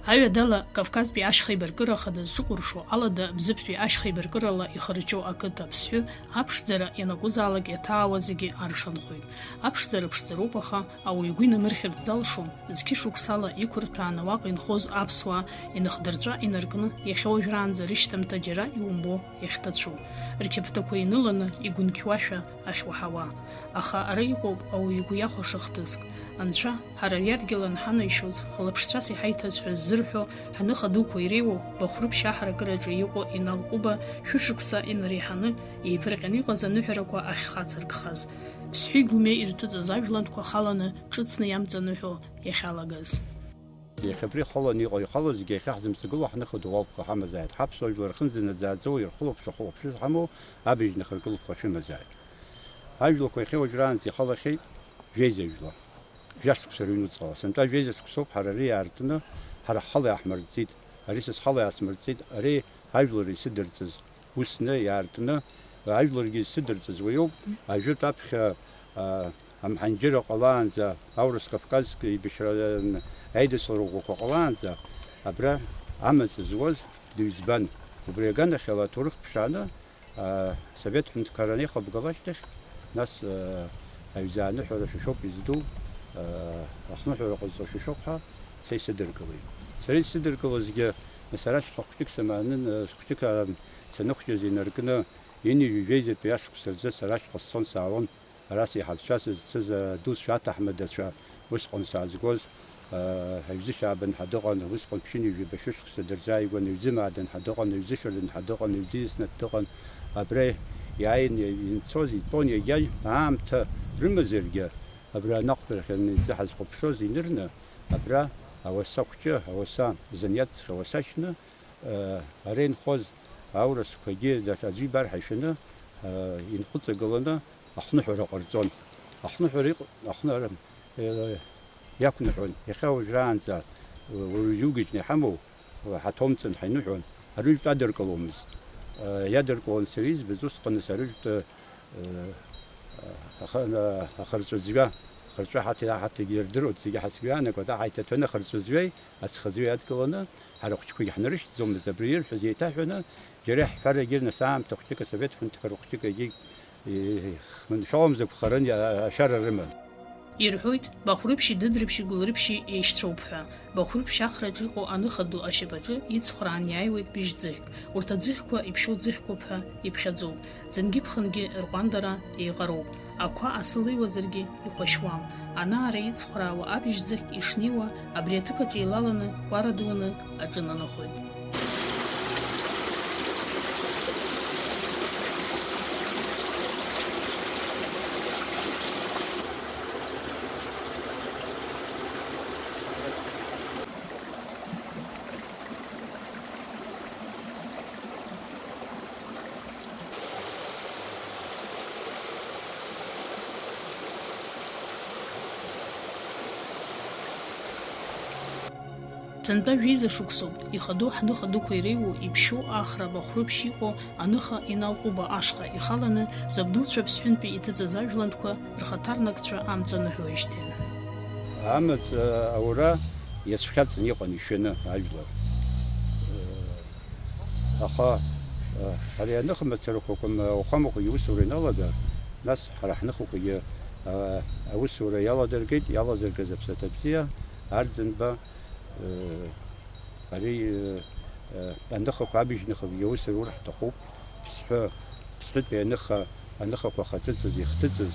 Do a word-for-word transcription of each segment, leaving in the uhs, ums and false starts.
Аҩадала, Кавказтәи ашьха еибаркыра хада зҿыкәыршо, алада Бзыԥтәи ашьха еибаркырала ихырҷо ақыҭа Ԥсҳәы аԥшӡара ианакәызаалак иаҭаауа зегьы аршанхоит. Аԥшӡара ԥшӡароуп, аха ауаҩ игәы инамырхьырц залшом, зқьышықәсала иқәырҭәааны уаҟа инхоз аԥсуаа иныхдырҵәа инаркны, иахьа уажәраанӡа рышьҭамҭа џьара иумбо иахьҭацәу, рқьаԥҭақәа иныланы игәынқьуашәа ахьуаҳауа. Аха ара иҟоуп ауаҩ игәы иахәаша хҭыск. Анцәа, ҳара ари адгьыл анҳанаишьоз, хылаԥшцәас иҳаиҭаз ҳәа ззырҳәо, ҳныха дуқәа иреиуоу Бахәрыԥшь аҳаракыраҿы иҟоу Инал Ҟәыба шәышықәса инареиҳаны еиԥырҟьаны иҟаз аныҳәарақәа ахьхацыркхаз. Ԥсҳәи Гәымеи ирҭыҵыз ажәлантәқәа халаны ҿыцны иамҵаныҳәо иахьалагаз. Иахьа абри ихаланы иҟоу, ихало зегьы иахьа ҳзымҵагылоу ҳныха ду ауп, ҳамазааит. Ҳаԥсуа жәлар рхынӡанаӡааӡоу ирхылаԥшуа хылаԥшҩы зҳамоу абыжь нахыркылатәқәа шәымазааит. Ажәлақәа иахьа уажәраанӡа ихалахьеит жәеиза жәла. Жәашықәса рыҩнуҵҟала. Сынтәа жәеиза шықәсоуп ҳара ари иаартны, ҳара ҳхала иаҳмырҵит, ари са схала иаасмырҵит, ари ажәлар исыдырҵаз. Усны иаартны, ажәларгьы зсыдырҵаз уи ауп, ажәытә аԥхьа, а, амҳанџьыра ҟалаанӡа, аурыс-кавказтәи еибашьра, м, аидыслара ӷәӷәақәа ҟалаанӡа, абра амаҵ зуаз дыҩӡбан. Убри аганахьала аҭоурых ԥшааны, а, асовет ҳәынҭқарра анеихыбгала ашьҭахь, нас, а, аҩӡаа аныҳәара шәа шәоуп изду, а, ахныҳәара ҟазҵо шәа шәоуп ҳәа са исыдыркылеит. Сара исыдыркылозгьы, сара шьха хәҷык саманын, а, хәҷык, а, саныхәҷыз инаркны, Ҩынҩажәи жәеизатәи ашықәса рзы сара ашьха сцон саауан, ара сеиҳабцәа сызцыз, а, дусшәа аҭаҳмадацәа, усҟан саазгоз, а, Аҩӡышьаа бынҳа дыҟан, усҟан ԥшьынҩажәи башәышықәса дырзааигәан, Аҩӡымаа дынҳа дыҟан, Аҩӡышәа дынҳа дыҟан, Аҩӡиаснаҭ дыҟан, абра иааины инцоз, итәон, иагьа аамҭа рымазаргьы, абра анаҟәарахь ианеизыҳаз ҳазхәаԥшуаз инырны, абра ауаса хәҷы, ауаса заниатцхь, ауаса шьны, Ара инхоз аурысқәагьы даҽа аӡәы ибар ҳәа ишәаны, инхәыҵагыланы ахныҳәара ҟарҵон. Ахныҳәара иҟ-, ахныҳәара, э, иақәныҳәон. Иахьа уажәраанӡа уаҩы иугьежьны иҳамоу, ҳаҭоумҵан ҳаиныҳәон. Арыжәтә адыркыломызт. Иадыркылон сара избаз, усҟан арыжәтә, э, аха-, ахырҵәыӡҩа, ахырҵәы ҳаҭ-, ҳаҭгьы ирдыруеит, зегьы ҳацгәы иаанагоит, аҳ иҭаҭәаны ахырҵәыӡәҩеи ацхаӡҩеи адкыланы, ҳара ахәыҷқәагьы ҳнарышьҭӡомызт, абри ирҳәаз еиҭаҳәаны, џьара иаҳҳәарагьы, нас аамҭа хәҷык асовет ҳәынҭқарра хәҷык егьи, ихманшәалам зықәхаран, ашәара рыман. Ирҳәоит, Бахәрыԥшьи Дыдрыԥшьи Гәылрыԥшьи еишьцәоуп ҳәа. Бахәрыԥшь ахраҿ иҟоу аныха ду ашьапаҿы ицхәраан иааиуеит быжь ӡыхьк. Урҭ аӡыхьқәа иԥшьоу ӡыхькуп ҳәа иԥхьаӡоуп. Зынгьы-ԥхынгьы рҟәандара еиҟароуп. Ақәа асы леиуазаргьы ихәашьуам. Анаара ицхәраауа абжь ӡыхьк ишнеиуа, абри аҭыԥаҿ еилаланы кәара дуны аҿынанахоит. Сынтәа жәеиза шықәсоуп, ихадоу ҳныха дуқәа иреиуоу иԥшьоу Ахра Бахәрыԥшь иҟоу аныха Инал Ҟәыба ашҟа ихаланы, забдуцәа Аԥсҳәынтәи иҭыҵыз ажәлантәқәа рхаҭарнакцәа амҵаныҳәоижьҭеи. Амаҵ, аура иацәхьаҵны иҟан ишәаны ажәлар. Аха, ари аныха мацарақәа акәым, ауахәамақәагьы аусура иналага, нас ҳара ҳныхақәагьы, а, аусура иаладыргеит, иаладыргаз аԥсаҭа бзиа, Арӡынба, э, ари, э, э, аныхақәа, абыжьныхақәагьы аусура ур ҳҭахуп, Ԥсҳәы, Ԥсҳәытәи аныха, аныхақәа ахаҭыҵыз, ихҭыҵыз,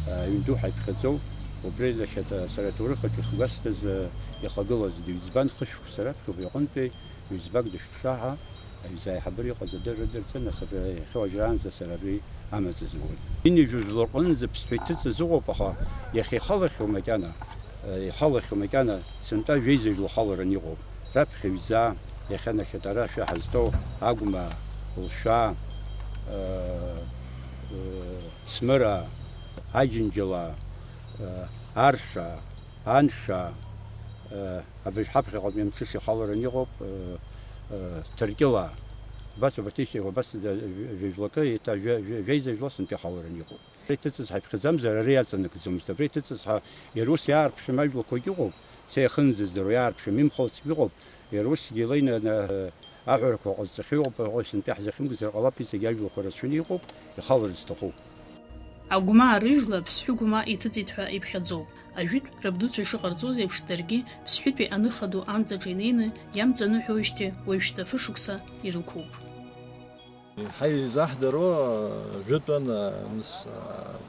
э, аҩн ду ҳаиԥхьаӡоу, убри, значит, сара аҭоурых аҿы ихгәасҭаз, э, ихагылаз, дыҩӡбан хышықәса раԥхьа убри аҟынтәи, Ҩӡбак дышԥшаҳа, аҩӡа аиҳабыра иҟаз адырра дырҵан, нас абра иахьа уажәраанӡа сара абри амаҵ зуеит. Ҩынҩажәа жәлар рҟынӡа Ԥсҳәы иҭыҵыз ыҟоуп, аха иахьа ихалахьоу макьана, э, ихалахьоу макьана, сынтәа жәеиза жәла халаран иҟоуп. Раԥхьа ҩӡа, иахьа нахьатә ара шәа ҳазҭоу Агәмаа, Лшәаа, э, э, Смыраа, Аџьынџьалаа, э, Аршаа, Аншаа, э, Абыржә ҳаԥхьаҟатәи амҽыш ихаларан иҟоуп, э, э, Ҭыркьылаа. Убас, убарҭ ишьҭахь, убас да-, жәа-, жәлакы, еиҭа жәа-, жәа-, жәеиза жәла сынтәа ихаларан иҟоуп. Абра иҭыҵыз ҳаиԥхьаӡамзар, ара иаҵанакӡомызт. Абра иҭыҵыз ҳа-, иара ус иаарԥшым ажәлақәагьы ыҟоуп. Са иахынӡаздыруа иаарԥшым имхалҵ иҟоуп, иара усгьы илеины ана-, аҳәарақәа ҟазҵахьоу иҟоуп, аха сынтәа иаҳзахьымгазар ҟалап, иҵегь ажәлақәа рацәаны иҟоуп, ихаларц сҭахуп. Агәмаа рыжәла Ԥсҳәы Гәмаа иҭыҵит ҳәа иԥхьаӡоуп. Ажәытә рабдуцәа ишыҟарҵоз еиԥш, даргьы Ԥсҳәытәи аныха ду амҵаҿы инеины иамҵаныҳәоижьҭеи уажәшьҭа фышықәса ирықәуп. Ҳаи, изаҳдароу, жәытәан, нас,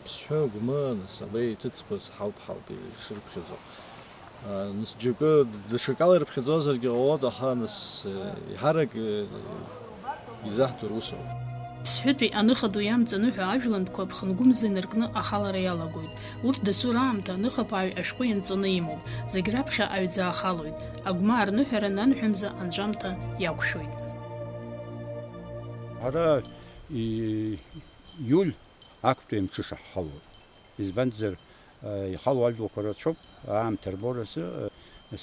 Ԥсҳәы, Гәмы, нас, абри иҭыҵқәаз ҳауп, ҳауп ишырԥхьаӡо. Нас, џьоукы даҽакала ирыԥхьаӡозаргьы ҟалоит, аха, нас, еиҳарак, изаҳдыруа усоуп. Ԥсҳәытәи аныха ду иамҵаныҳәа ажәлантәқәа ԥхынгәымза инаркны ахалара иалагоит. Урҭ дасу раамҭа аныхаԥааҩ ашәҟәы ианҵаны имоуп, зегь раԥхьа аҩӡа ахалоит, агәмаа рныҳәара нанҳәамза анҵәамҭа иақәшәоит. Ҳара и-, иуль актәи амҽыша ҳхалоит. Избанзар, а, ихало ажәлақәа рацәоуп, аамҭа рбо рзы, а,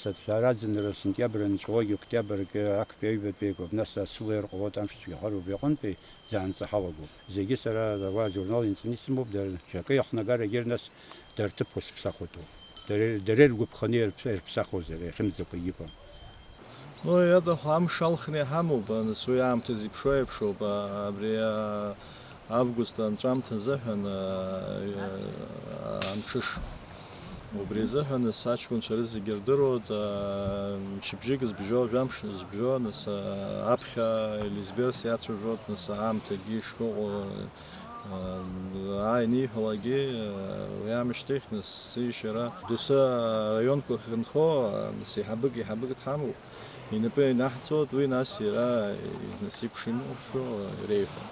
саҭ-, араӡынра сентиабр анҵәогьы, октиабргьы актәи аҩбатәи акоуп, нас асылаҩ рҟалоит амшцәгьа ҳәа убри аҟынтәи заанӡа ҳалагоуп. Зегьы сара уа ажурнал инҵаны исымоуп, дара џьакы иахнагарагьы нас дара рҭыԥқәа сыԥсахуеит. Дара, дара иргәаԥханы ирԥ-, ирԥсахуазар, иахьымӡақәа икәа. Ну, иаҭаху амш алхны иҳамоуп, нас уи аамҭа зеиԥшроу еиԥшоуп, а, абри, а, август анҵәамҭа азыҳәан, а, а, амҽыш. Убри азыҳәан, нас, аҷкәынцәа рызегьы рдыруеит, а, мчыбжьык збжьо, жәамш збжьо, нас, а, аԥхьа Елизберс иацәажәоит, нас, аамҭагьы ишыҟоу, ааины ииҳәалакгьы, уи аамышьҭахь, нас, сишьара доусы араионқәа ахьынхо, нас, еиҳабык, еиҳабык дҳамоуп. Инапы инаҳҵоит, уи нас иара, нас, икәшамыршәо иреиҳәо.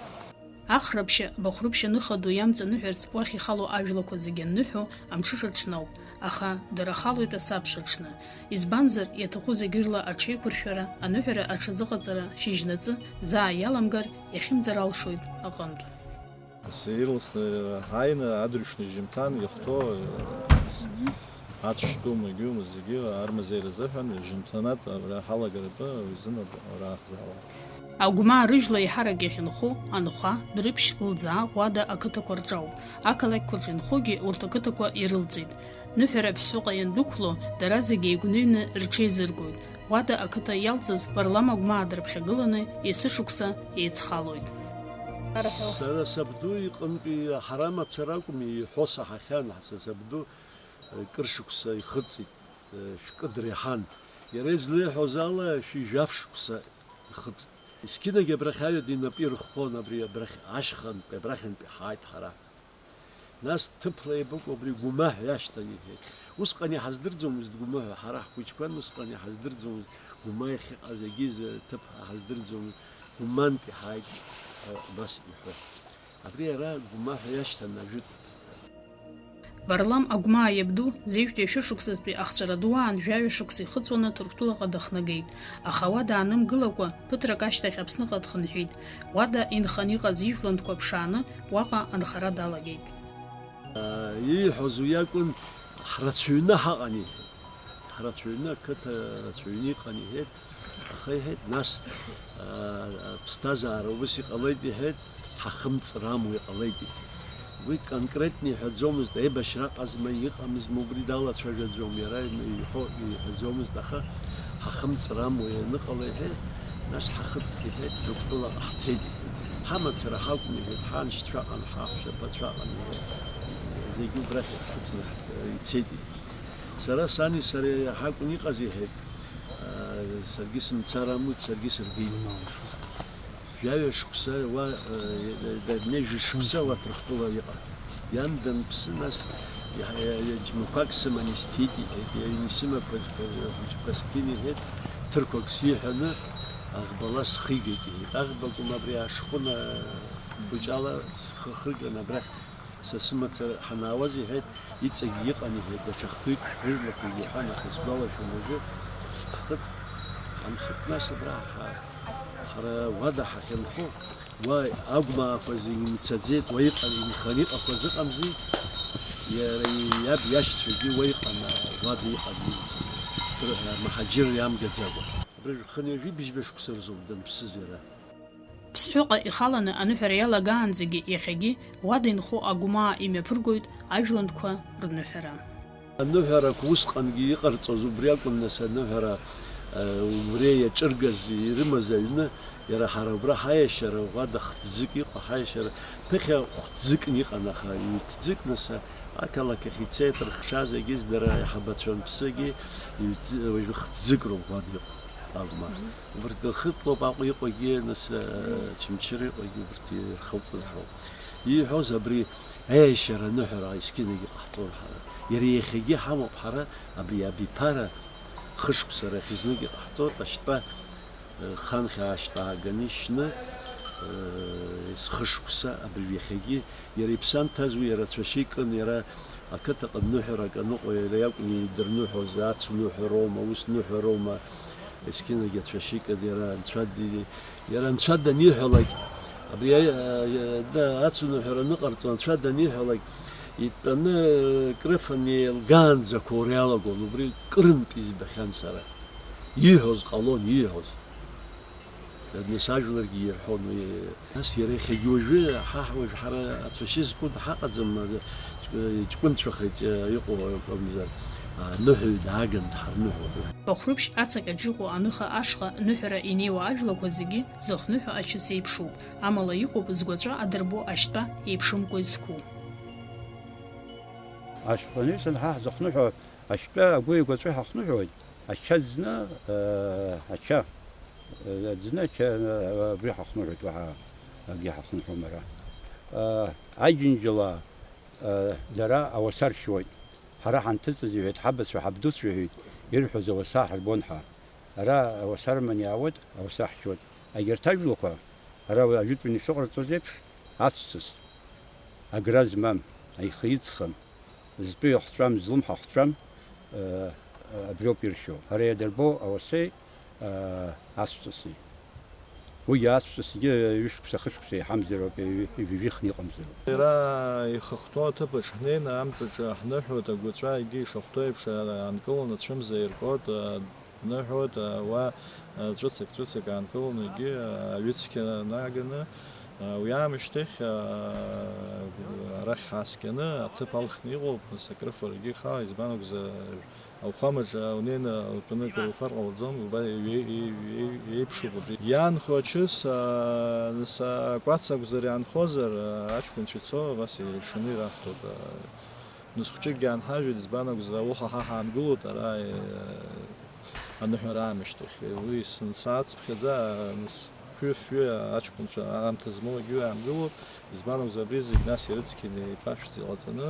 Ахраԥшьа, Бахәрыԥшь аныха ду иамҵаныҳәарц уахь ихало ажәлақәа зегьы анныҳәо, амҽыша аҽноуп, аха дара халоит асабша аҽны. Избанзар, иаҭаху зегьы рыла аҽеиқәыршәара, аныҳәара аҽазыҟаҵара шьыжьнаҵы заа иаламгар, иахьымӡар алшоит аҟынтә. Нас ирласны ҳааины адырҩаҽны жьымҭан иахәҭоу, ацә шьтәума, егьиума, зегьы армазеира азыҳәан, жьымҭанатә абра ҳалагаратәы уи зын абра ҳзаауан. Агәмаа рыжәла еиҳарак иахьынхо Анхәа, Дәрыԥшь, Лӡаа, Ӷәада ақыҭақәа рҿоуп. Ақалақьқәа рҿы инхогьы урҭ ақыҭақәа ирылҵит. Ныҳәара Ԥсҳәыҟа иандәықәло, дара зегьы еигәныҩны рҽеизыргоит. Ӷәада ақыҭа иалҵыз Варлам Агәмаа дрыԥхьагыланы есышықәса еицхалоит. Сара сабду иҟынтәи ҳара мацара акәым, иҳәо саҳахьан, са сабду, э, кыр шықәса ихыҵит, э, шәкы дреиҳан. Иара излеиҳәоз ала, шәи жәаф шықәса ихыҵт. Есқьынагьы абрахь аҩада инапы ирххон, абри абрахь ашьхантәи, абрахьынтәи ҳааит ҳара. Нас ҭыԥла еибакәу абри Гәымаҳә иашьҭан, иҳәеит. Усҟан иҳаздырӡомызт Гәымаҳә, ҳара ҳхәыҷқәан, усҟан иҳаздырӡомызт Гәымаҳә иахьыҟаз егьизы ҭыԥ ҳаздырӡомызт, Гәмантә иҳааит, абас иҳәо. Абри ара Гәымаҳә иашьҭан ажәытә. Варлам Агәмаа иабду зежәтәи ашәышықәсазтәи ахҵәара ду аан жәаҩа шықәса ихыҵуаны Ҭырқәтәылаҟа дахнагеит, аха уа даанымгылакәа, ԥыҭрак ашьҭахь Аԥсныҟа дхынҳәит. Уада инханы иҟаз ижәлантәқәа ԥшааны, уаҟа анхара далагеит. Ииҳәоз уи акәын, ҳрацәаҩны ҳаҟан, иҳәеит. Ҳрацәаҩны, ақыҭа рацәаҩны иҟан, иҳәеит. Аха, иҳәеит, нас, аа, аԥсҭазаара убас иҟалеит, иҳәеит, ҳахымҵыр амуа иҟалеит, иҳәеит. Уи конкретны иҳәаӡомызт, аибашьра аҟазма, иҟамызма, убри далацәажәаӡом, иара иҳәо иҳәаӡомызт, аха ҳахымҵыр амуа ианыҟала, иҳәеит, нас ҳахыҵт, иҳәеит, Ҭырқәтәылаҟа ҳцеит, иҳәеит. Ҳамацара ҳакәын, иҳәеит, ҳаншьцәаҟан, ҳаҳәшьаԥацәаҟан, иҳәеит, зегьы убрахь иаҳхыҵны ҳцеит, иҳәеит. Сара сани сареи ҳакәын иҟаз, иҳәеит. Саргьы сымцар амуит, саргьы сыргеит. Жәаҩа шықәса уа, даднеи жәа шықәса уа Ҭырқәтәыла иҟан. Иан данԥсы, нас, иа-, иа-, иа-, џьмақәак сыман исҭеит, иҳәеит, иа-, исымақәаз хәыҷқәа сҭин, иҳәеит, ҭырқәак сиҳәаны, аӷбала схигеит, иҳәеит. Аӷбакәым абри ашхәына быҷала схы хырган абрахь. Са сымацара ҳанаауаз, иҳәеит, иҵегь иҟан, иҳәеит, даҽа хҩык, ҳжәлақәагьы иҳәан, аха исгәалашәом уажәы, ҳхыҵ, ҳанхыҵ, нас абра ҳа-, ҳара уада ҳахьынхо, уа агәмаақәа зегьы мцаӡеит, уа иҟан, инханы иҟақәаз ыҟамзи, иара иаб иашьцәагьы уа иҟан, уада иҟан имцан, мҳаџьыр иамгаӡакәа. Абри жәхынҩажәи быжьба шықәса рзоуп данԥсыз иара. Ԥсҳәыҟа ихаланы аныҳәара иалагаанӡагьы иахьагьы уада инхо агәмаа имҩаԥыргоит ажәлантәқәа рныҳәара. Аныҳәарақәа усҟангьы иҟарҵоз убри акәын, нас, аныҳәара, э, убри иаҿыргаз ирымаз аҩны, иара ҳара убра ҳаиашьара, уа хҭӡык иҟоу ҳаиашьара, ԥыхьа хәҭӡыкны иҟан, аха ҩҭӡык, нас, ақалақь ахь ицеит, рыхшаз егьыс дара иҳабацәа анԥсыгьы, ҩҭ-, уажәы хҭӡык роуп уан иҟоу, Агәмаа. Убарҭ рхытлоуп Аҟәа иҟагьы, нас, э, Чымчыра иҟагьы убарҭ ирхылҵыз ҳәоуп. Ииҳәоз абри аиашьара аныҳәара есқьынагьы ҟаҳҵон ҳара. Иара иахьагьы ҳамоуп ҳара абри абиԥара хышықәса рахь знык иҟаҳҵоит, ашьтәа, э, ханхьа ашьтәа ааганы ишьны, э, есхышықәса абри иахьагьы иара иԥсы анҭаз уи иара ацәашьы икын, иара ақыҭаҟны ныҳәарак аныҟоу иара иакәын идырныҳәоз, ацу ныҳәароума, ус ныҳәароума, есқьынагь ацәашьы икын, иара анцәа ди-, иара анцәа даниҳәалак, абри аи-, а-, да, ацу ныҳәара аныҟарҵо анцәа даниҳәалак, итәаны, э, крыфаны еилгаанӡақәа ура иалагон, убри кырынтә избахьан сара. Ииҳәоз ҟалон, ииҳәоз. Нас ажәларгьы ирҳәон уи. Нас иара иахьагьы уажәы ҳа, уажә ҳара ацәашьы зкуа ҳаҟаӡам, ҷкәынцәахеит, э, иҟоу акәымзар, а, ныҳәаҩ дааган дҳарныҳәоит. Хәрыԥшь ацаҟьаҿ иҟоу аныха ашҟа ныҳәара инеиуа ажәлақәа зегьы зыхныҳәо ачыс еиԥшуп, амала иҟоуп згәаҵәа адырбо ашьтәа еиԥшымкәа изқәу. Ашәҟәы аныҩсан ҳа ҳзыхныҳәо ашьтәа агәы игәаҵәа ҳахныҳәоит. Ача ӡны, э, ача, э, ӡны ача, э, абри ҳахныҳәоит, уаҳа акгьы ҳахныҳәом ара. Э, Аџьынџьала, э, дара ауаса ршьуеит. Ҳара ҳанҭыҵыз, иҳәеит, ҳабацәа, ҳабдуцәа, иҳәеит, ирҳәоз ауаса ҳарбон ҳа. Ара ауаса рыманы иаауеит, ауаса ҳшьуеит. Егьырҭ ажәлақәа, ара ажәытәан ишыҟарҵоз еиԥш, ацәҵыс, агра змам, аихы иҵхым, зтәы иахҵәам, злымҳа хҵәам, э, абриоуп иршьо. Ҳара иадырбо ауасеи, э, ацәҵыси. Уигьы ацәҵысгьы ҩышықәса, хышықәса иҳамзароуп, ҩ-, ҩажәихны иҟамзароуп. Иара ихахәҭоу аҭыԥаҿ ҳнеины амҵаҿы ҳныҳәоит, агәаҵәа егьи ишахәҭоу еиԥш, э, аанкыланы ацәымза аиркуеит, э, ныҳәоит, э, уа, э, ҵәыцак, ҵәыцак аанкыланы егьи, э, аҩыцқьа наганы, э, уи аамышьҭахь, э, арахь ҳааскьаны аҭыԥ алхны иҟоуп, нас акрыфарагьы ихала, избан акәзар, ауахәамаҿ, э, унеины утәаны акыр уфар ҟалаӡом, уба-, еи-, еи-, еи-, еиԥшуп абри. Иаанхо ачыс, э, нас акәац акәзар иаанхозар, э, аҷкәынцәа ицо, абас ишаны ираҳҭоит, э, Нас хәҷыкгьы аанҳажьуеит, избан акәзар, ауха ҳа ҳаангылоит ара, э, аныҳәара аамышьҭахь. Уи есымса ацыԥхьаӡа, э, нас хәҩы-фҩы аҷкәынцәа аамҭа змоугьы аангылоит, избан акәзар, абри зегь нас ирыцқьаны иԥашәӡа иҟаҵаны,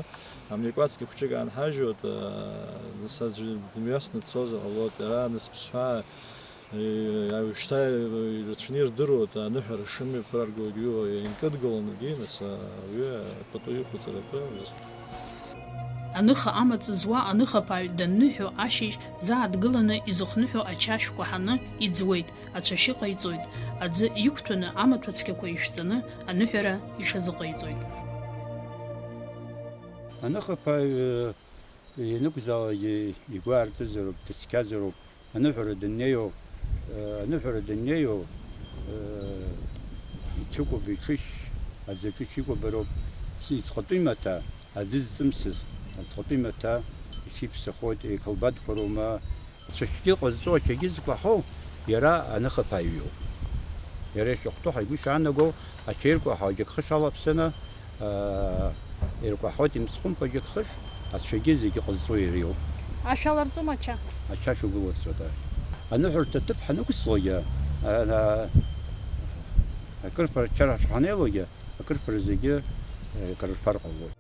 амҩакәацгьы хәҷык аанҳажьуеит, э, нас аӡәы дымҩасны дцозар ҟалоит, ара нас ԥсҳәаа Уажәшьҭа ирацәаны ирдыруеит аныҳәара шымҩаԥыргогьы, инкыдгылонгьы, нас, ауаҩы пату иқәҵаратәы. Аныха амаҵ зуа аныхаԥааҩ данныҳәо ашьыжь, заа дгыланы изыхныҳәо ачашә кәаҳаны иӡуеит, ацәашьы ҟаиҵоит, аӡы иқәҭәаны амаҭәа цқьақәа ишәҵаны аныҳәара иҽазыҟаиҵоит. Аныхаԥааҩ ианакәзаалакгьы игәы аартызароуп, дыцқьазароуп. Аныҳәара даннеиуа, э, аныҳәара даннеиуа, э, ицәыкәаб иҽышь, аӡаҿы иҽикәабароуп. Ц-, иҵҟатәи маҭәа, аӡы зҵымсыз, аҵҟатәи маҭәа иҽиԥсахоит, еикалбадқәа роума, Цәашьгьы ҟазҵо ачагьы зкәаҳау иара аныхаԥааҩ иоуп. Иара ишахәҭоу ҳаигәышьа аанаго, ача иркәаҳау аџьакхыш алаԥсаны, аа, иркәаҳауеит имцхәымқәа аџьакхыш, ацәагьы зегьы ҟазҵо иара иоуп. Ашә аларҵом ача? Ача шәагәыларҵоит, аа. Аныҳәарҭа аҭыԥ ҳанықәҵлогьы, аа, акрыфара ачара ҳанеилогьы, акрыфара зегьы, э, карырфар ҟалоит.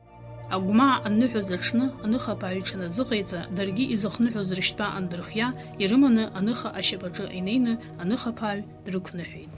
Агәмаа анныҳәоз аҽны аныхаԥааҩ иҽаназыҟаиҵа, даргьы изыхныҳәоз рышьтәа андырхиа, ирыманы аныха ашьапаҿы инеины аныхаԥааҩ дрықәныҳәеит.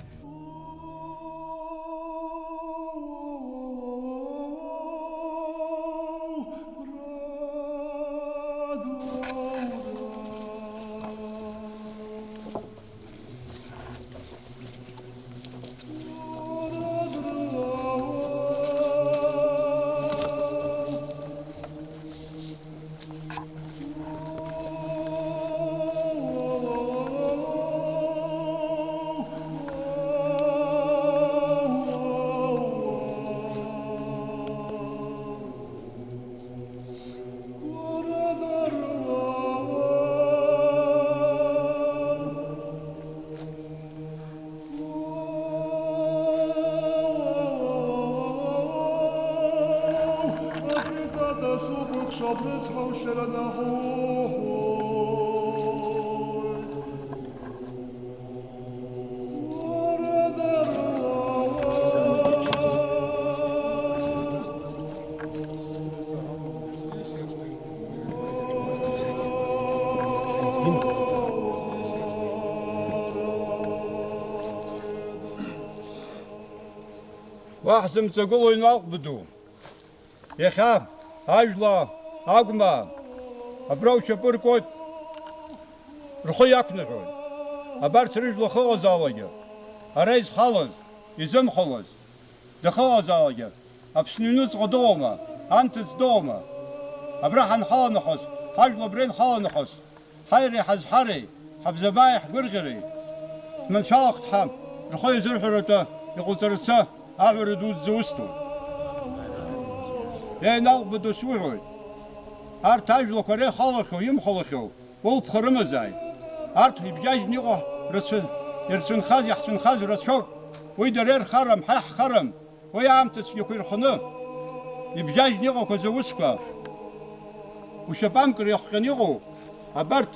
Абрыцҳаушьара наҳухоит. Уа ҳзымҵагылоу Инал ҟәба ду! Иахьа ажәла Агәмаа абра ушьапы ркуеит, рхы иақәныҳәоит. Абарҭ рыжәла ахьыҟазаалакгьы, ара изхалаз, изымхалаз, дахьыҟазаалакгьы, Аԥсны аҩныҵҟа дыҟоума, анҭыҵ дыҟоума? Абра ҳанҳаланахыс, ҳажәла абра инҳаланахыс, ҳаи иареи ҳазҳареи, ҳабзабааи ҳгәырӷьареи, ҳманшәалахт ҳәа, рхы иазырҳәаратәы иҟауҵарцы аҳәара дуӡӡа усҭоит. Еи, Инал ҟәба ду, суҳәоит, арҭ ажәлақәа реихалахьоу, имхалахьоу, улԥха рымазааит. Арҭ ибжьажьны иҟоу рацәа-, ирцәынхаз, иаҳцәынхаз рацәоуп. Уи дара ирхарам, ҳа иаҳхарам. Уи аамҭа цәгьақәа ирханы, ибжьажьны иҟақәаз аусқәа, ушьапамкра иахҟьаны иҟоу, абарҭ,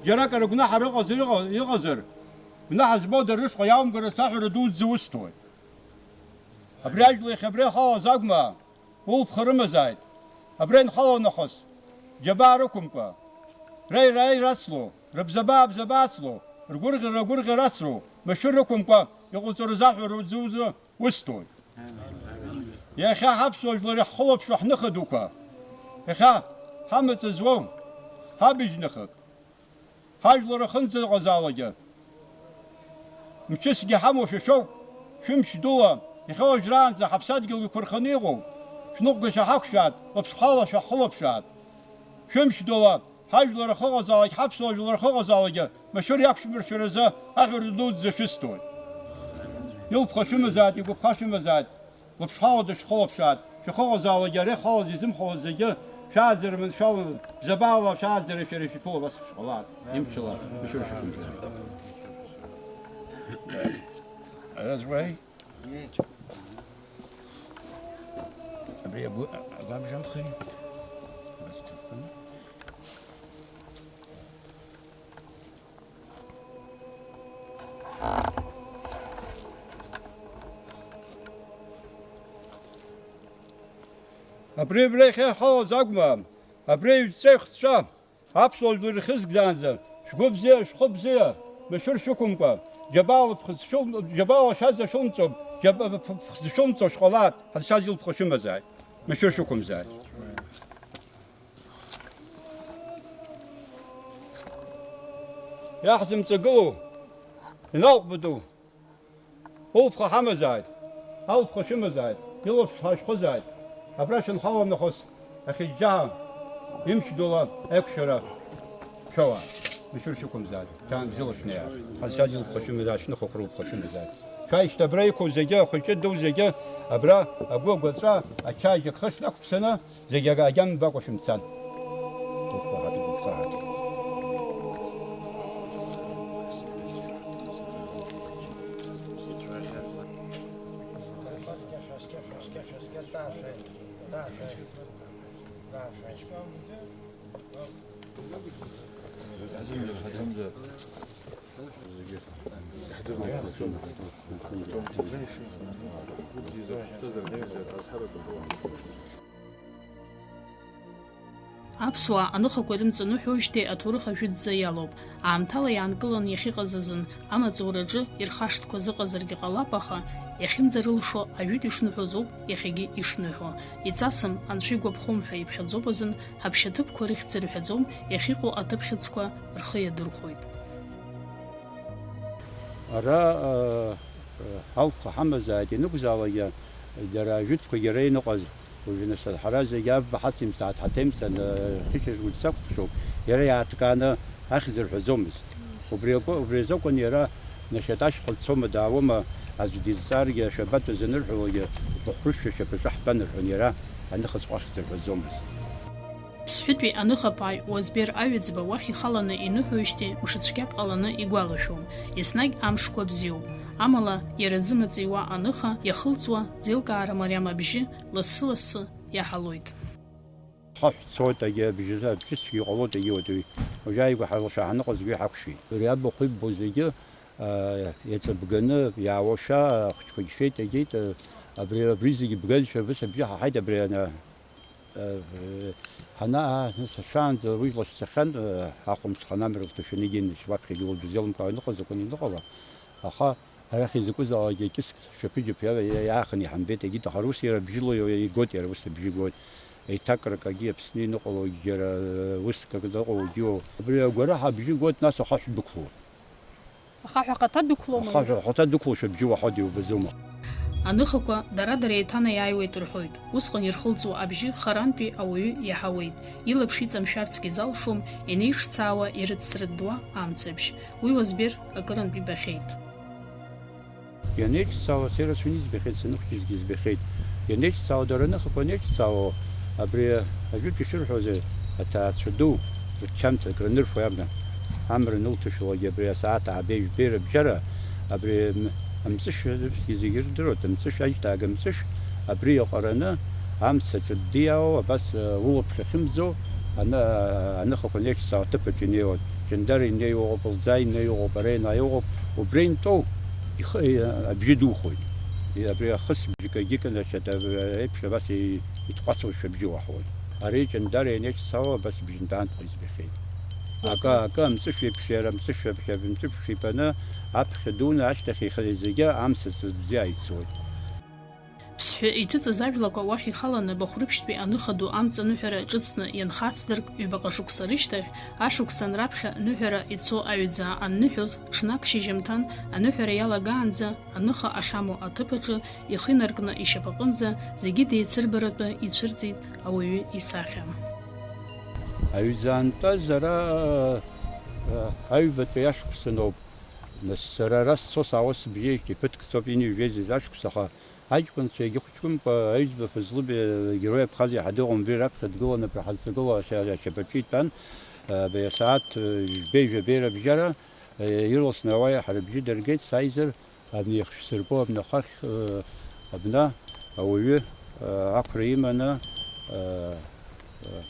џьаракыр агәнаҳа рыҟазар, иҟа-, иҟазар, гәнаҳа змоу дара рышҟа иаумгарц аҳәара дуӡӡа усҭоит. Абри ажәла иахьа абра ихалаз Агәмаа, улԥха рымазааит. Абра инхало нахыс, џьабаа рықәымкәа, реи-реи рацло, рыбзабаа бзабаасло, ргәырӷьара агәырӷьарацло, машәыр рықәымкәа, иҟауҵарыз аҳәара дуӡӡа усҭоит. Иахьа ҳаԥсуа жәлар иаҳхылаԥшуа ҳныха дуқәа, иахьа ҳамаҵ зуоу ҳабыжь ныхак, ҳажәлар ахьынӡаҟазаалакгьы, мчысгьы ҳамоушәа шәоуп, шәымч дула, иахьа уажәраанӡа ҳаԥсадгьыл иқәырханы иҟоу, шәныҟәгашьа ҳақәшәааит, лыԥшҳала шәаҳхылаԥшааит. Шәымч дула, ҳажәлар ахьыҟазаалак, ҳаԥсуа жәлар ахьыҟазаалакгьы машәыр иақәшәмыршәаразы аҳәара дуӡӡа шәысҭоит. Илԥха шәымазааит, игәаԥха шәымазааит, лыԥшҳала дышәхылаԥшааит, шәахьыҟазаалакгьы, ара ихалаз изымхалаз зегьы шәааӡара маншәаланы, бзабаала шәааӡара шәара ишәԥыло абас шәҟалааит, имчала машәыр шәықәымҵааит. That's right. Абри агәы-, агәамжамхеи? Абри, абри иахьа иҳалаз Агәмаа, абри иҩҵәа ихҵәа, аԥсуа жәлар ирхьызгӡаанӡа, шәгәы бзиа, шәхы бзиа, машәыр шәықәымкәа, џьабаала ԥхыӡ шәыл-, џьабаала ашьаӡа шәылмҵо, џьаба-, ԥ-, ԥхӡы шәылмҵо шәҟалааит, ҳазшаз илԥха шәымазааит, машәыр шәықәымзааит. Иаҳзымҵагылоу, Инал ҟәба ду, улԥха ҳамазааит, алԥха шәымазааит, илаԥш ҳашәхызааит, абра шәынхалан нахыс ахьыџьџьаҳа имч дула аиқәшәара шәоуааит, машәыр шәықәымзааит, џьаан бзиала шәнеиааит, ҳазшаз илԥха шәымазааит, шәныхақәа рылԥха шәымазааит. Шәааишьҭ абра иқәу зегьы, ахәыҷы ду зегьы, абра агәы агәаҵәа ачаи џьакха шәнақәԥсаны, зегьы ага-, агьама мбакәа шәымцан. Уқәхаҳаҭ, уқәхаҳаҭ. Аԥсуаа аныхақәа ирымҵаныҳәоижьҭеи аҭоурых ажәытәӡа иалоуп. Аамҭала иаанкыланы иахьыҟаз азын, амаҵураҿы ирхашҭқәаз ыҟазаргьы ҟалап, аха иахьынӡарылшо ажәытә ишныҳәоз ауп иахьагьы ишныҳәо. Иҵасым, анцәа игәаԥхом ҳәа иԥхьаӡоуп азын, ҳаԥшьаҭыԥқәа рыхьӡ рҳәаӡом, иахьыҟоу аҭыԥхьыӡқәа рхы иадырхәоит. Ара, э, э, ҳалхқәа ҳамазааит, ианакәзаалакгьы, дара ажәытәқәагьы ара иныҟаз, уажәы нас ҳара зегьы аб ҳацимҵааит, ҳаҭаимҵан, э, хьышьыжь уаҩ дсақәԥшуп, иара иааҭкааны ахьӡ рҳәаӡомызт. Убри акы, убри азакәын иара нахьхьи ашьха дцома даауама, аӡә дизҵааргьы, ашәабатә азы анырҳәалакгьы, быхәрышәшәа шьапаҿы ҳтәан рҳәон, иара аныхаҵәҟьа ахьӡ рҳәаӡомызт. Ԥсҳәытәи аныхаԥааҩ Уазбер Аҩӡба уахь ихаланы иныҳәоижьҭеи мшцәгьак ҟаланы игәалашәом, еснагь амшқәа бзиоуп, амала иара зымаҵ иуа аныха иахылҵуа зеилкаара мариам абжьы лассы-лассы иаҳалоит. Хаҳә цоит, егьи абжьы-, абжьысгьы ҟалоит, егьи уадаҩ. Уажәы ааигәа ҳара лаша ҳаныҟазгьы ҳақәшәеит. Ари абахә иббоз егьи, аа, иаҵабганы иаауашәа, ахәыҷқәагьы шеит, егьит, абри, абри зегьы бгазшәа, абыс абжьы ҳаҳаит, абри ана-, аа, ҳана-, аа, сашаанӡа уи лашьцахьан, аа, ахәымц ханамра лҭашәаны егьин, шьуаԥхьагьы уаҩ дызеилымкаауа иныҟаз, акәын иныҟала. Аха арахь изакәызаалак икьыск шьаԥыџьаԥ иа-, иа-, иааханы иҳамбеит, егьи, аха ус иара абжьы лоу игоит, иара ус абжьы гоит. Еиҭакрак агьи Аԥсны иныҟало џьара уск акы дыҟоу егьиоу. Абри агәараҳа абжьы гоит, нас ахаҳә дәықәлоит. Ахаҳә ахаҭа дәықәлома? Ахаҳә ахаҭа дәықәлошәа абжьы уаҳауа диубаӡома? Аныхақәа дара-дара еиҭанаиааиуеит рҳәоит. Усҟан ирхылҵуа абжьы харантәи ауаҩы иаҳауеит. Илаԥш иҵамшәарцгьы залшом, инеиҿцаауа, ирыцрыддуа амцабжь. Уи уазбер акырынтә ибахьеит. Ианеиҿцаауа, са ирацәаны избахьеит, саныхәыҷызгьы избахьеит. Ианеиҿцаауа, дара аныхақәа анеиҿцаауа, абри ажәытә ишырҳәозеи, аҭаацәа ду, рчамҭа акры анырфо, амра, амра анылҭашәалак, абри асааҭ ааба ҩба рыбжьара, абри м-, амҵышәа зегьы ирдыруеит, амҵышә, аџьтаага амҵышә, абри иаҟараны, амца ҿыддиаауа, абас, э, улаԥш ахьымӡо, аны-, аныхақәа анеиҿцаауа аҭыԥаҿ инеиуан. Ҷандар инеиуа ыҟоуп, Лӡаа инеиуа ыҟоуп, ара ианааиуа ыҟоуп, убра интәоу ихы, э, абжьы духоит. Э, абри ахысбжьы кагьы кынаршьат, абри еиԥш абас и-, итҟәацуашәа абжьы уаҳауеит. Ари Ҷандар ианеиҿцаауа абас бжьынтәаантәҟа избахьеит. Акы, акы амҵышә еиԥш, иара амҵышә еиԥш, амҵышә ибаны аԥхьа дуны ашьҭахь ихы зегьы амца ҵәыҵәӡа ицоит. Ԥсҳәы иҭыҵыз ажәлақәа уахь ихаланы Бахәрыԥшьтәи аныха ду амҵаныҳәара ҿыцны ианхацдырк, ҩбаҟа шықәса рышьҭахь, ашықәсан раԥхьа ныҳәара ицо аҩӡаа анныҳәоз, ҽнак шьыжьымҭан аныҳәара иалагаанӡа, аныха ахьамоу аҭыԥ аҿы ихы инаркны ишьапаҟынӡа зегьы деицырбаратәы ицәырҵит ауаҩы исахьа. Аҩӡаа нтәаз ара, а, аҩбатәи ашықәсан ауп. Нас сара ара сцо саауа сыбжьеижьҭеи ԥыҭк цоуп, ини жәеизыз ашықәс, аха аҷкәынцәа егьыхәыҷқәамкәа, аҩӡба Фазлыбеи, Герой Абхазиа ҳәа дыҟан, убри раԥхьа дгылан, абри ҳазҵагылоу ашьа-, ашьапаҿы итәан, абри асааҭ, э, жәбеи жәабеи рыбжьара, э, ирласны ауаа ҳара бжьы дыргеит, сааизар, абни ихшәсырбо абнахәахь, э, абна ауаҩы, э, ақәра иманы, э, э,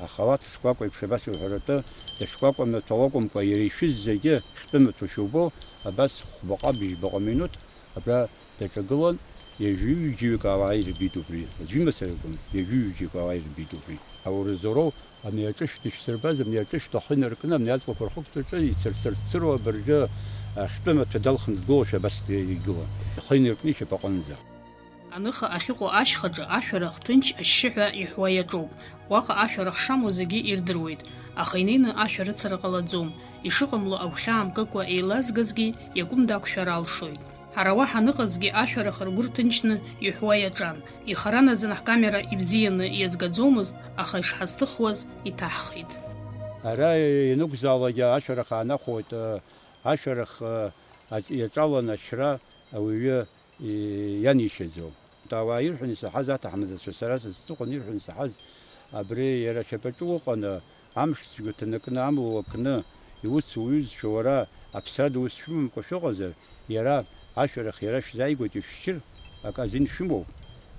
ахалаҭ шкәакәа еиԥш абас иуҳәаратәы, дышкәакәа маҭәа лакәымкәа, иара ишәыз зегьы хьтәы маҭәа шубо, абас хәбаҟа, быжьбаҟа минуҭ абра даҿагылан, ҩажәи ҩыџьаҩык ауаа ирбеит убри. Аӡәы имацара акәым, ҩажәи ҩыџьаҩык ауаа ирбеит убри. Ауразоуроу амҩаҿышә дышьсырбаз, амҩаҿышә дахьынаркны, амни аҵлақәа рхықәҵаҿы ицырцырцыруа абыржәы ахьтәы маҭәа далхны дгылоушәа абас игылан. Ихы инаркны ишьапаҟынӡа. Аныха ахьыҟоу ашьхаҿы ашәарах ҭынч ашьшьыҳәа иҳәуа иаҿоуп. Уаҟа ашәарах шамоу зегьы ирдыруеит, аха инеины ашәа рыцара ҟалаӡом. Ишыҟамло агәхьаа мкыкәа еилазгазгьы иакәым дақәшәар алшоит. Ҳара уа ҳаныҟазгьы ашәарах ргәы рҭынчны иҳәуа иаҿан. Ихараназын ҳкамера ибзианы иазгаӡомызт, аха ишҳазҭыхуаз иҭаҳхит. Ара ианакәзаалакгьы ашәарах аанахәоит, ашәарах иаҿалан ашьра ауаҩы ианишьаӡом. Ауаа ирҳәон исаҳаз аҭаҳмадцәа, сара сызҵыхәан ирҳәон исаҳаз, абри иара ашьапаҿы уҟаны, амш цәгьа уҭанакны, амла уакны, иуцу уҩызцәа уара аԥсра ду ус шәымамкәа шәыҟазар, иара ашәарах иара шәзааигәоит ишәшьыр, акы азин шәымоуп.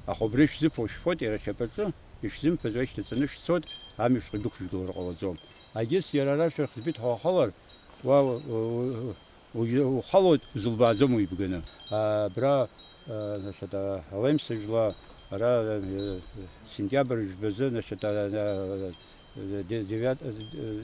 Аха убри шәзыфо шәфоит иара ашьапаҿы, ишәзымфаз уа ишьҭаҵаны шәцоит, амҩаҿ дәықәжәгылар ҟалаӡом. Егьыс иара ара шәарах збеит ҳәа уаҳалар, уа, у-, у-, угьы ухалоит, узылбааӡом уи бганы. Абра, а, значит, а, алемсыжәла, ара, а, сентиабр жәбазы, значит, а, а, де-, девиат-, а,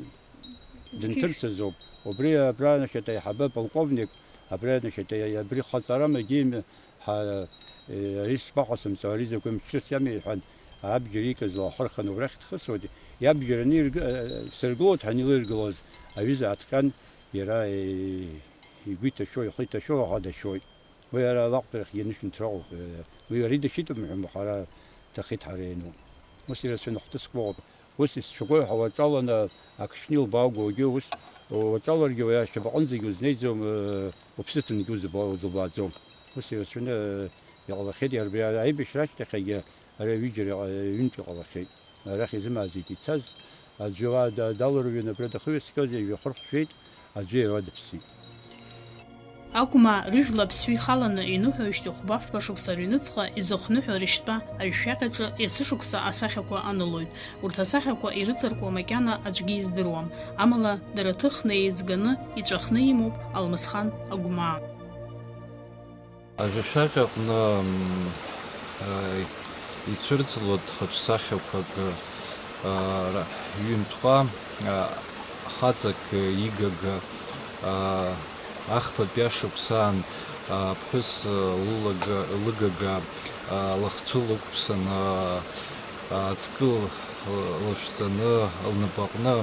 дынҭырцазоуп. Убри абра, значит, аиҳабы аполковник, абра, значит, а, абри хаҵарам, егьи Ҳа, е, ари сгәахәасымҵо, ари закәи мчыс иами, иҳәан, абџьар икыз лаҳәырханы убрахь дхысуеит. Иабџьар анирг-, е, сыргылоит ҳанилыргылоз, аҩыза ааҭҟьан, иара, е, игәы иҭашәо, ихы иҭашәо, аӷа дашьоит. Уи ара алаҟәтәрахьгьы анышәынҭра ыҟоуп, е, уи ари дашьит умҳәан, ҳара дҭахеит, ҳара иану. Ус ирацәаны хҭыск ыҟоуп. Ус исцәагои ҳәа уаҿаланы, ак шьны илбааугоугьы, ус уаҿаларгьы уи ашьапаҟынӡагьы узнеиӡом, уԥсыцынгьы узба-, узылбааӡом. Ус ирацәаны иҟалахьеит, иара абри аибашьра ашьҭахьгьы ара ҩыџьара иҟа-, ҩынтә иҟалахьеит. Арахь изымааӡеит ицаз, аӡәы уа да-, далырҩын, абра дахыҩаскьоз, ҩажәа хырхәшәеит, аӡәы иара уа дыԥсит. Агәмаа рыжәла аԥсҩы ихаланы иныҳәоижьҭеи хәба-фба шықәса рыҩныҵҟа изыхныҳәо рышьтәа ажәшәаҟьаҿы есышықәса асахьақәа анылоит. Урҭ асахьақәа ирыҵаркуа макьана аӡәгьы издыруам, амала дара ҭыхны еизганы иҵәахны имоуп Алмысхан агәмаа. Ажәашәаҟьаҟны, м, а, ицәырҵлоит хаҿсахьақәак, а, ра-, ҩынтәҟа, а, хаҵак игага, а, ахԥатәи ашықәсаан, а, ԥҳәыс, а, лылага, лыгага, а, лыхцәы лықәԥсан, а, ацкы лышәҵаны, лнапаҟны,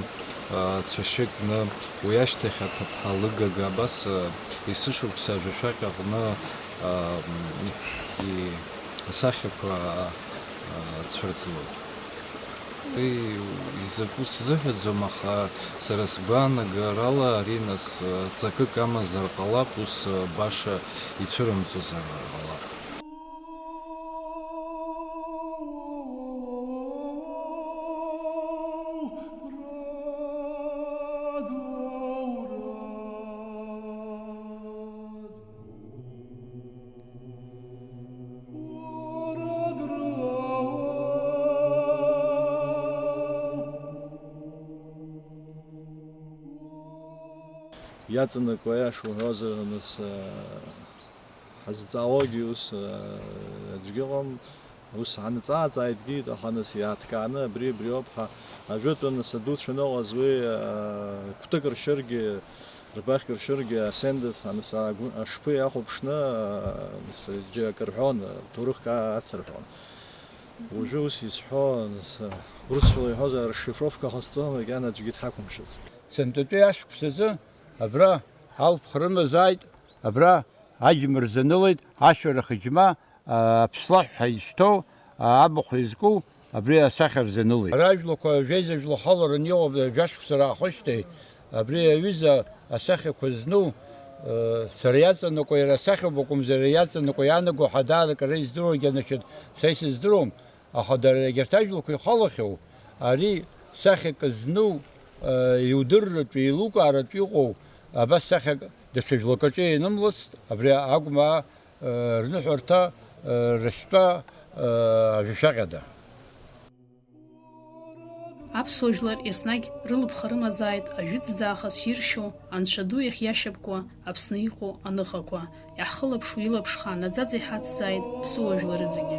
а, цәашьы кны, уи ашьҭахь аҭыԥҳа лыгага абас, а, есышықәса ажәашәаҟьаҟны, а, и-, асахьақәа, а, цәырҵлоит. Уи изакәу сзыҳәаӡом, аха сара сгәаанагарала ари нас, а, ҵакык амазар ҟалап, ус, а, баша ицәырымҵозар ҟалап. Иаҵанакуа, аиаша уҳәозар, нас, ҳазҵаауагьы ус, аӡәгьы ыҟам. Ус ҳанаҵаа-ҵааит, аха нас иааҭкааны абри, абриоуп ҳәа, ажәытәан нас адуцәа аныҟаз уи, кәтык ршьыргьы, рбаӷьк ршьыргьы асендес, нас агәы-, ашԥы иахәаԥшны, нас џьа акы рҳәон, ҭоурыхк ацырҳәон. Уажәы ус изҳәо, нас, урысшәала иҳәозар, расшифровка ҟасҵом, макьана аӡәгьы дҳақәымшәацт. Сынтәатәи ашықәсазы абра алԥха рымазааит, абра аџьма рзанылеит, ашәарах џьма, а, аԥслаҳә ҳәа изҭоу, а, абахә изку, абри асахьа рзанылеит. Ара ажәлақәа жәеиза жәлахаларан иҟоуп, жәашықәса раахышьҭеи, абри аҩыза асахьақәа зну, э, сара иаҵанакуа, иара асахьоуп акәымзар, иара иаҵанакуа иаанаго ҳәа даара акы ара издыруагьы, значит, са исыздыруам, аха дара егьырҭ ажәлақәа ихалахьоу, ари сахьак зну, э, иудырратәы, еилукааратәы иҟоу, абас сахьак даҽа жәлакаҿы ианымлыцт, абри Агәмаа, э, рныҳәарҭа, э, рышьтәа, э, ажәашәаҟьада. Аԥсуа жәлар еснагь рылыԥха рымазааит ажәытәӡаахыс иршьо Анцәа ду иахь иашьапкуа Аԥсны иҟоу аныхақәа. Иаҳхылаԥшуа илаԥш хаа наӡаӡа иҳацзааит ԥсуа жәлары зегьы.